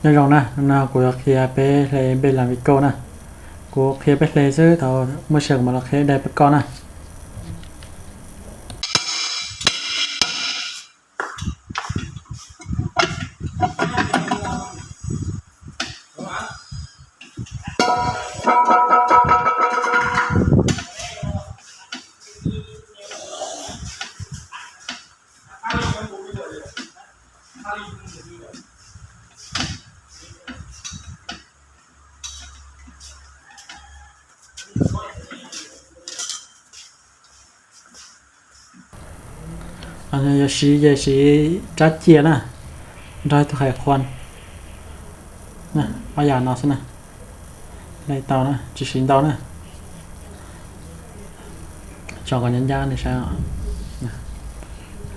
Nyob zoo na, no kuv yuav qhia peb hle npej las vi koj na. Kuv qhia peb hle xwb, thaum muaj sij hawm kuv mam los qhia dai pab koj na. Yuav siv ces siv rab ciaj na, nrog ib tug hais qhuas, ob yam no xwb na. Hle tau na, tsis siv ntau na. Tso kom ncaj ncaj nej saib,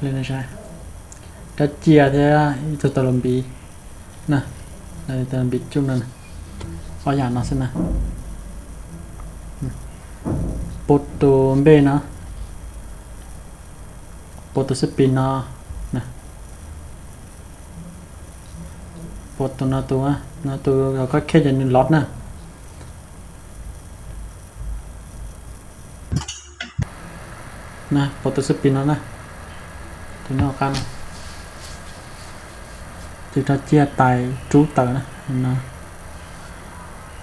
hle nej saib. Rab ciaj thiab ib tug taws los npiv na, taws los npiv cuj no, ob yam no xwb na. Pub tus npej no, pub tus xab pis no, pub tus no, tus no tus koj khej ces nws lov na. Pub tus xab pis no na, tus nyob qab no, ces rab ciaj tais rub taws na, no,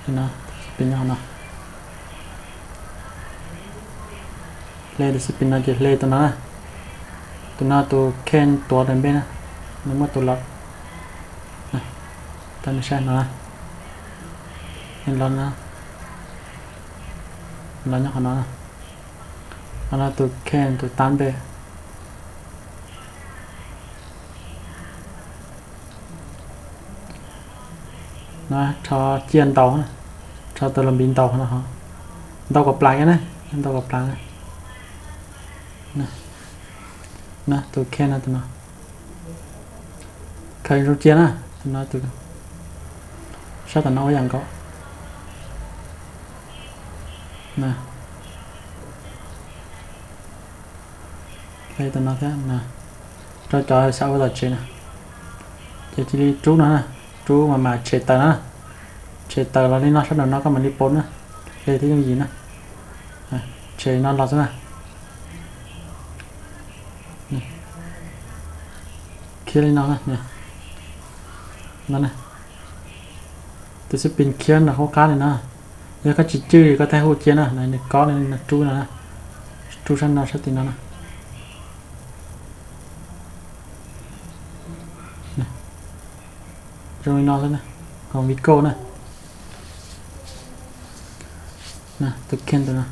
xab pis nyob no. Hle tus xab pis no ces hle tus no na, tus no tus khej tuav daim npej na, nws muaj tus lov, tau nws saib no, nws lov no, lov nyob qhov no, qhov no tus khej tus tab npej. No rho ciaj ntaus, rho taws los npiv ntaus no, ntaus kom plas na, ntaus kom plas na. Tus khej no, tus no, khaws zoo cia na, tus no, sab tom no ua yam nkaus. Hle tus no thiab, rau cov xav ua tom tsev na, ces cia li rub no na, rub mas mam tshem taws no, tshem taws los li no sab nraum no koj mam li pos na, hle thiaj yooj yim na. Tshem no los xwb na. Khiav li no, no, tus xab pis khiav nram hauv qab li no. Yog koj tsis cwj koj thiaj hu cia na, nws kob li no rub no, rub sab no sab tim no na. Zoo li no xwb, hauv vi koj na. Tus khej tus no,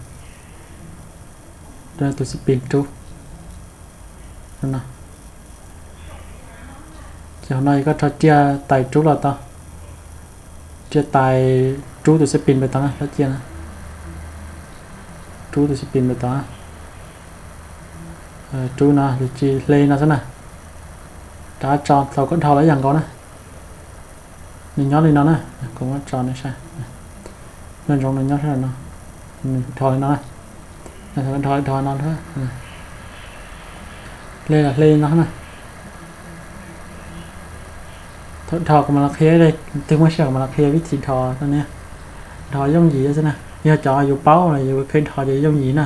tus xab pis rub. Ces hauv no yog koj rho riaj tais rub los tau, riaj tais rub tus xab pis pem tod na, rab ciaj na, rub tus xab pis pem tod, rub no ces hle no xwb na. Rov tso thaum koj dhos los ib yam nkaus na. Nws nyob li no na, kuv muab tso nej saib. Nyob zoo nws nyob sab no, nws dhos li no na. Dhos dhos no, hle los hle li no na. Thaum dhos kuv mam los qhia, twg muaj sij hawm kuv mam los qhia vib thim dhos rau nej. Dhos yooj yim xwb na, yog cov yus paub los yus kheev dhos ces yooj yim na.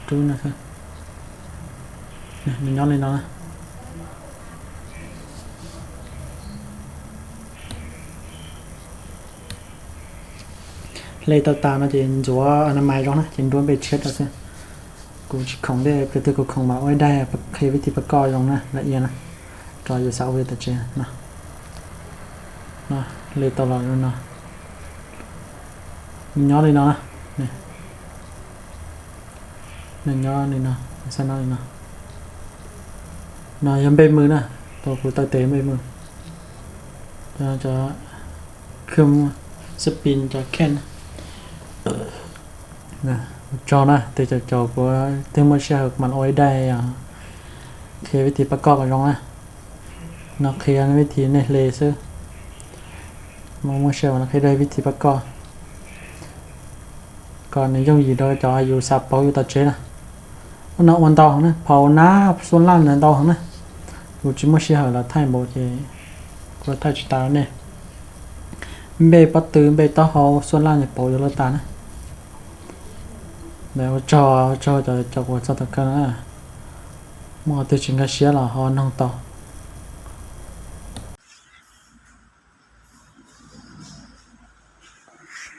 Rub no, nws nyob li no na. Hle tau tas no ces ntxuav anamais zoo na ces nruab npej tshiab rau xwb. Kuv tsis khoom tej, tus twg kuv khoom mas ua ib daim qhia vib thim pab koj zoo na, lawm iab na, rau yus xav ua tom tsev no. Hle tau los no, nws nyob li no na. Nws nyob li no, xab no li no. No yog npej mws na, tau kuv taw tes npej mws. Cov khw xab pis cov khej na. Tsaug na, tej caum caum kuv twb muaj sij hawm kuv mam ua ib daim qhia vib thim pab koj kom zoo na. No qhia vib thim nej hle xwb. Muaj sij hawm no qhia daim vib thim pab koj kom nws yooj yim rau cov yus xav pauv yus tom tsev na. Ua no ua ntau heev na, phau nab xuab laj ntawd ntau heev na. Kuv tsis muaj sij hawm los thaij npaum ces kuv thaij tsis tas nej. Npej pob tw npej taub hau xuaj laj ces pauv yuav luag tas na. Ua tsaug, ua tsaug cov, cov uas txog thaum kawg na. Muaj qhov twg tsis nkag siab los ho noog tau.